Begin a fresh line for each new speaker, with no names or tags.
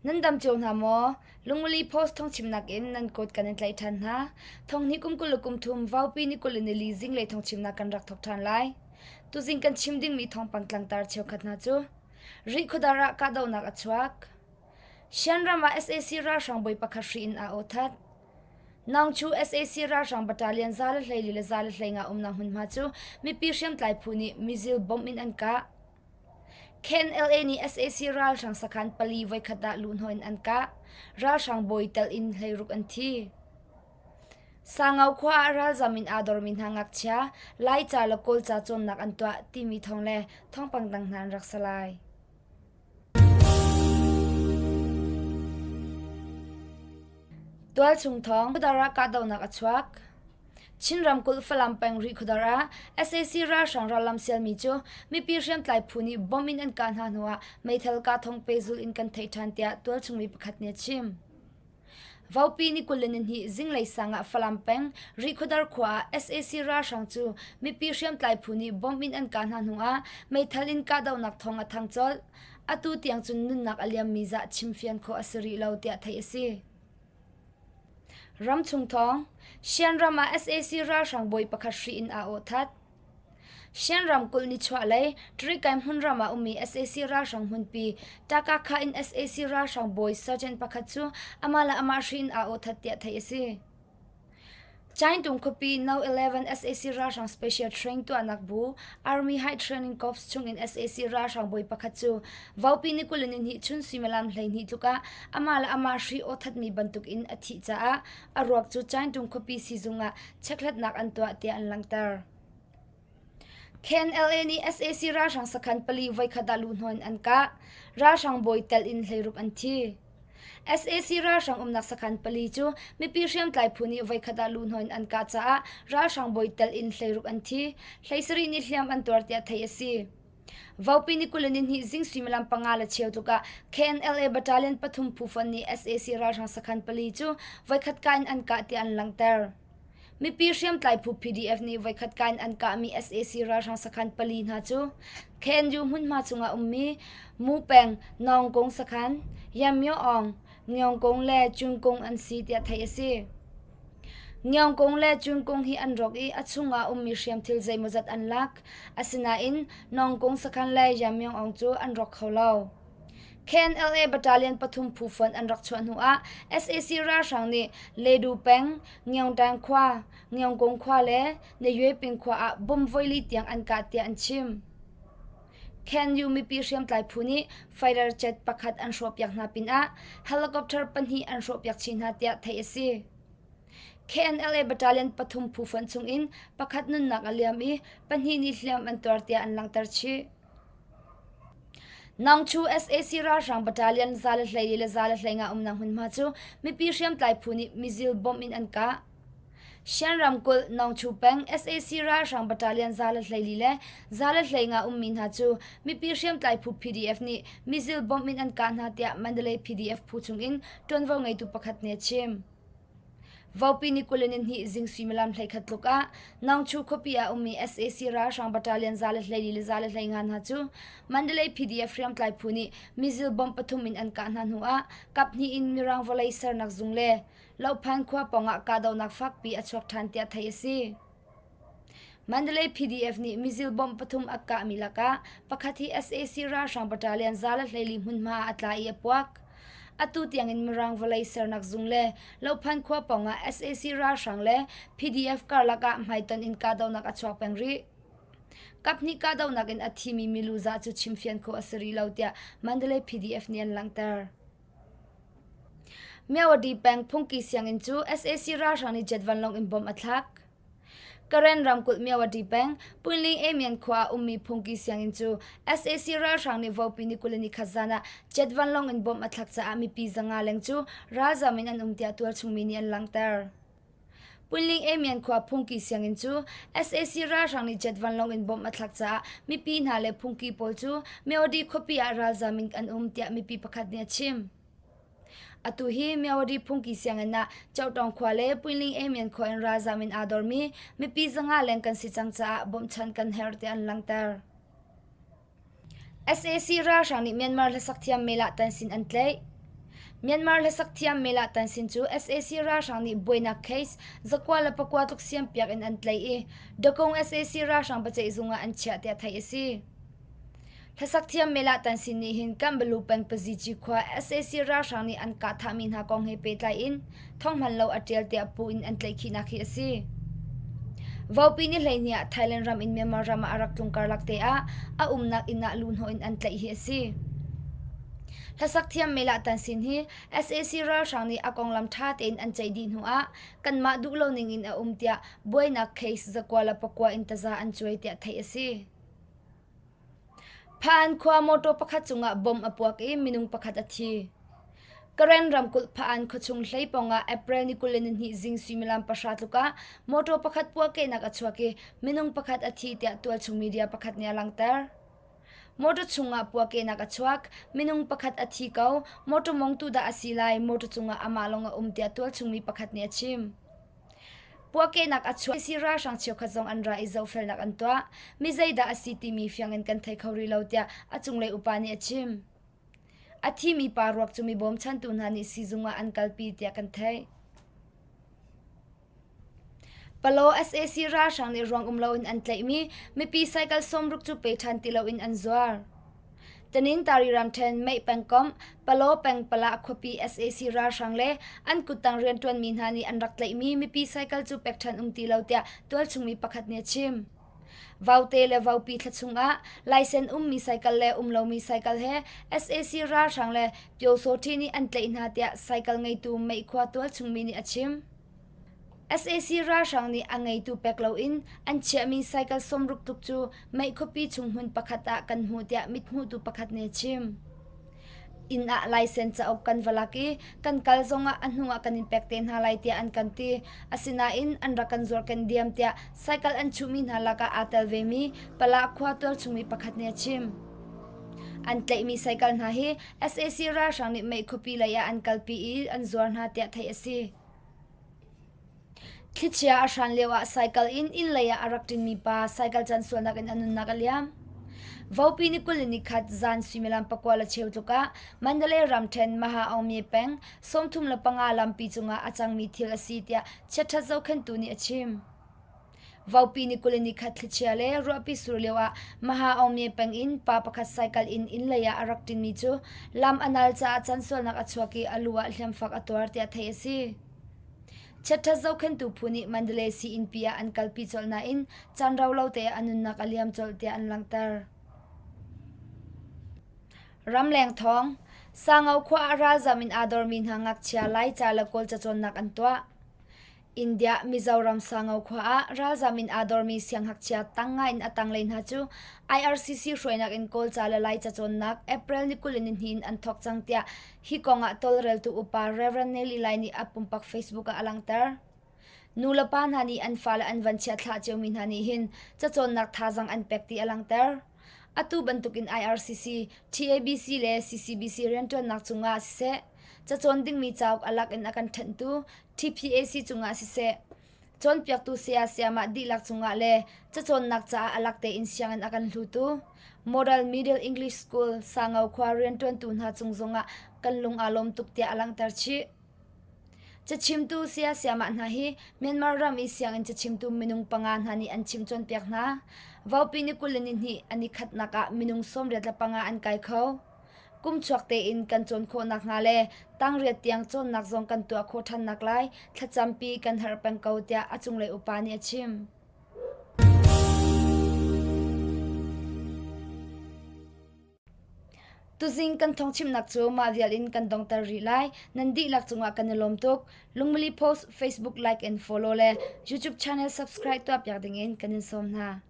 Nan dam cio hna maw? Lungmuli Post thawngchimnak in nan kut kan in tlaih ṭhan hna. Thonghnih kum 20 le kum thum Vaupi ni 24 zinglei thawngchimnak kan rak thawk ṭhan lai. Tuzing kan chim dingmi thawngpang tlangtar cheukhat hna cu Rihkhawdar ah kahdohnak a chuak. Shan ram ah sac ralhrang bawi pakhat hri in aa awthat. Naungchu sac ralhrang battalion 114 le 115 umnak hmunhma cu mipi hriamtlai phu nih missile bomb in an kah. KNLA nih sac ralhrang sakhan pali voikhat ah luhhnawh in an kah. Ralhrang bawi tel in 16 an thi. Sangau khua ah ralzam in aa dormi hna ngakchia Laica le Kawlca cawnnak an tuah timi thawng le thawngpang dang hna an rak si lai. Tualchung thawng Khuadar ah kahdohnak a chuak. Chin ramkulh Falam peng Rihkhawdar ah sac ralhrang rallam sialmi cu mipi hriamtlai phu nih bomb in an kah hna hnuah meithal kah thawng pehzulh in kan theih ṭhan tiah tualchung mi pakhat nih a chim. Vaupi ni 22 zinglei sang ah Falam peng Rihkhawdar khua ah sac ralhrang cu mipi hriamtlai phu nih bomb in an kah hna hnuah meithal in kahdohnak thawng a thang colh. Atu tiang cun nunnak a liammi zah chimfian khawh a si rih lo tiah theih a si. Ramchung thawng Shan ram ah sac ralhrang bawi pakhat hri in aa awh that. Shan ramkulh nichuahlei Tarikai hmunram ah ummi sac ralhrang hmunpi Takakha in sac ralhrang bawi sergeant pakhat cu amah le amah hri in aa awthat tiah theih a si. Chaintung khuapi No. 11 sac ralhrang special train tuahnak bu Army High Training Corps chungin sac ralhrang bawi pakhat cu Vaupi ni 22 chun suimilam 12 tluk ah amah le amah hri awthatmi bantukin a thih caah a ruak cu Chaintung khuapi siizung ah chekhlatnak an tuah tiah an langhter. KNLA nih sac ralhrang sakhan pali voikhat ah luhhnawh in an kah. Ralhrang bawi tel in 16 an thi. Sac ralhrang umnak sakhan pali cu mipi hriamtlai phu nih voikhat ah luhhnawh in an kah caah ralhrang bawi tel in 16 an thi. 17 nih hliam an tuar tiah theih a si. Vaupi ni 22 zing suimilam panga le cheu tluk ah KNLA battalion pathum phu fonh nih sac ralhrang sakhan pali cu voikhat kah in an kah tiah an langhter. Mipi hriamtlai phu PDF nih voikhat ka in an kahmi sac ralhrang sakhan pali hna cu KNU hmunhma chungah ummi Mu peng Nawngkung sakhan, Yamyo-aung, Ngyongkung le Cunkung an si tiah theih a si. Ngyongkung le Cunkung hi an rawk i a chungah ummi hriamthil zeimawzat an lak. Asinain Nawngkung sakhan le Yamyo-aung cu an rawk kho lo. KNLA battalion pathum phu fonh an rak chuah hnuah sac ralhrang nih Ledu peng, Ngyongtang khua, Ngyongkung khua le Nayueping khua ah bomb voili tiang an kah tiah an chim. KNU mipi hriamtlai phu nih fighter jet pakhat an hrawhpiak hna pinah helicopter pahnih an hrawhpiak chih hna tiah theih a si. KNLA battalion pathum phu fonh chungin pakhat nunnak a liam i pahnih nih hliam an tuar tiah an langhter chih. Nangchu sac ralhrang battalion 114 le 115 umnak hmunhma cu mipi hriamtlai phu nih missile bomb in an kah. Shan ramkulh Nongchu peng sac ralhrang battalion 114 le 115 ummi hna cu mipi hriamtlai phu PDF nih missile bomb in an kah hna tiah Mandalay PDF phu chungin ṭuanvo ngeitu pakhat nih a chim. Vaupi ni 22 zing suimilam 11 tluk ah Nangchu khuapi ah ummi sac ralhrang battalion 114 le 115 hna cu Mandalay PDF hriamtlai phu nih missile bomb pathum in an kah hna hnu ah kaphnih in Mirang vawlei sernak zung le Lohphan khua pawngah kahdohnak fakpi a chuak ṭhan tiah theih a si. Mandalay PDF nih missile bomb pathum a kahmi lakah pakhat hi sac ralhrang battalion 114 hmunhma ah a tla i a puak. Atu tiangin Mirang vawlei sernak zung le Lohphan khua pawngah sac ralhrang le PDF karlak ah hmaitonh in kahdohnak a chuak peng rih. Kaphnih kahdohnak in a thimi milu zah cu chimfian khawh a si rih lo tiah Mandalay PDF nih an langhter. Myawaddy peng phungki sianginn cu sac ralhrang nih jet vanlawng in bomb a thlak. Karen ramkulh Myawaddy peng Punling Emian khua ah ummi phungki sianginn cu sac ralhrang nih vopi ni 21 zan ah jet vanlawng in bomb a thlak caah mipi zanga leng cu ralzam in an um tiah tualchung mi nih an langhter. Punling Emian khua phungki sianginn cu sac ralhrang nih jet vanlawng in bomb a thlak caah mipi hna le phungki pawl cu Myawaddy khuapi ah ralzam in an um tiah mipi pakhat nih a chim. Atu hi Myawaddy phungki sianginn ah Chotawng khua le Puiling Emian khua in ralzam in aa dormi mipi zanga leng kan si cang caah bawmhchanh kan herh tiah an langhter. Sac ralhrang nih Myanmar hlasak thiam Mela Tansin an tlaih. Myanmar hlasak thiam Mela Tansin cu sac ralhrang nih buainak case zakua le pakua tluk siampiak in an tlaih i Dakong sac ralhrang biaceihzung ah an chiah tiah theih a si. Hlasak thiam Mela Tansin nih hin Kanbalu peng Pazici khua sac ralhrang nih an kah thahmi hna kong he pehtlai in thawng lo a ṭial tiah pu in an tlaihkhihnak hi a si. Vopi ni 12 ah Thailand ram in Myanmar ram ah a rak tlung karlak te ah a umnak inn ah luhhnawh in an tlaih hi a si. Hlasak thiam Mela Tansin hi sac ralhrang nih a konglam ṭha tein an ceih dih hnuah kanmah duh lo ning in a um tiah buainak case zakua le pakua in taza an cuai tiah theih a si. Phan khua motor pakhat cungah bomb a puak i minung pakhat a thi. Karen ramkulh Pha-an khuachung hlei pawngah April ni 22 zing suimilam pahra tluk ah motor pakhat puahkehnak a chuak i minung pakhat a thi tiah tualchung media pakhat nih a langhter. Motor chungah puahkehnak a chuak, minung pakhat a thi ko, motor mongtu dah a si lai, motor cungah amah lawng a um tiah tualchung mi pakhat nih a chim. Puahkehnak a chuak i ralhrang cheukhat zong an ra i zohfelnak an tuah. Mi zeidah a si timi fiang in kan thei kho rih lo tiah a cunglei upa nih a chim. A thimi pa ruak cu mi bawmchantu hna nih siizung ah an kalpi tiah kan theih. Palaw sac ralhrang nih ruang um loin an tlaihmi mipi cycle sawmruk cu pe ṭhan ti loin an zuar. Tanintari ramṭhen Meih pengkomh Palaw peng Pala khuapi sac ralhrang le an kuttang rianṭuanmi hna nih an rak tlaihmi mipi cycle cu pek ṭhan um ti lo tiah tualchungmi pakhat nih a chim. Vaute le Vaupi thla chungah laisen ummi cycle le um lomi cycle he sac ralhrang le Pyosawṭhi nih an tlaih hna tiah cycle ngeitu Meihkhua tualchungmi nih a chim. Sac ralhrang nih a ngeitu pek loin an chiahmi cycle 60 tluk cu Meih khuapi chung hmun pakhat ah kan hmuh tiah mithmuhtu pakhat nih a chim. Inn ah laisen cauk kan va lak i kan kal zongah a hnu ah kan in pek te hna lai tiah an kan ti. Asinain an rak kan zuarkenh diam tiah cycle an chuhmi hna lakah aa tel vemi Pala khua tualchungmi pakhat nih a chim. An tlaihmi cycle hna hi sac ralhrang nih Meih khuapi lei ah an kalpi i an zuar hna tiah theih a si. Thlichia a hran lioah cycle in inn lei ah a rak ṭinmi pa cycle can sualnak in a nunnak a liam. Vopi ni 21 zan suimilam pakua le cheu tluk ah Mandalay ramṭhen Maha Aungmye peng 35 lampi cungah a cangmi thil a si tiah chiaṭhat zohkhenhtu nih a chim. Vopi ni 21 thlichia le ruahpi sur lioah Maha Aungmye peng in pa pakhat cycle in inn lei ah a rak ṭinmi cu lam a nal caah can sualnak a chuak i a lu ah hliamfak a tuar tiah theih a si. Chiaṭhat zohkhenhtu phu nih Mandalay sii-innpi ah an kalpi colh nain caan rau lo te ah a nunnak a liam colh tiah an langhter. Ramleng thawng, Sangau khua ah ralzam in aa dormi hna ngakchia Laica le Kawl cacawnnak an tuah. India, Mizoram Sangau khua ah ralzam in aa dormi siangngakchia tang nga in a tanglei hna cu IRCC hruainak in Kawlca le Laica cawnnak April ni 22 in an thawk cang tiah Hi kongah tawlreltu upa Rev. Nelly Lai nih a pumpak Facebook ah a langhter. Nulepa hna nih an fale an van chiah thlah ciomi hna nih hin cacawnnak thazaang an pek ti a langhter. Atu bantukin IRCC, TABC le CCBC rianṭuannak cungah siseh, cacawn dingmi cauk a lak in a kan ṭhenhtu TPAC cungah siseh, Cawnpiaktu saya sayamah dihlak cungah le cacawnnak caah a lak tein sianginn a kan hlutu Model Middle English School Sangau khua rianṭuantu hna cung zongah kan lung aa lawm tuk tiah a langhter chih. Cachimtu saya sayamah hna hi Myanmar ram i sianginn cachimtu minung panga hna nih an chim cawnpiak hna. Vaupi ni 22 an i khatnak ah minung 85 an kai kho. Kum chuak tein kan cawn khawh nakhnga le tangriat tiang cawnnak zong kan tuah khawh ṭhan naklai thlacampi kan herh peng ko tiah a cunglei upa nih a chim. Tuzing kan thawngchimnak cu mah vial in kan dongter rih lai. Nan dihlak cungah kan i lawm tuk. Lungmili Post Facebook like and follow le YouTube channel subscribe tuahpiak dingin kan in sawm hna.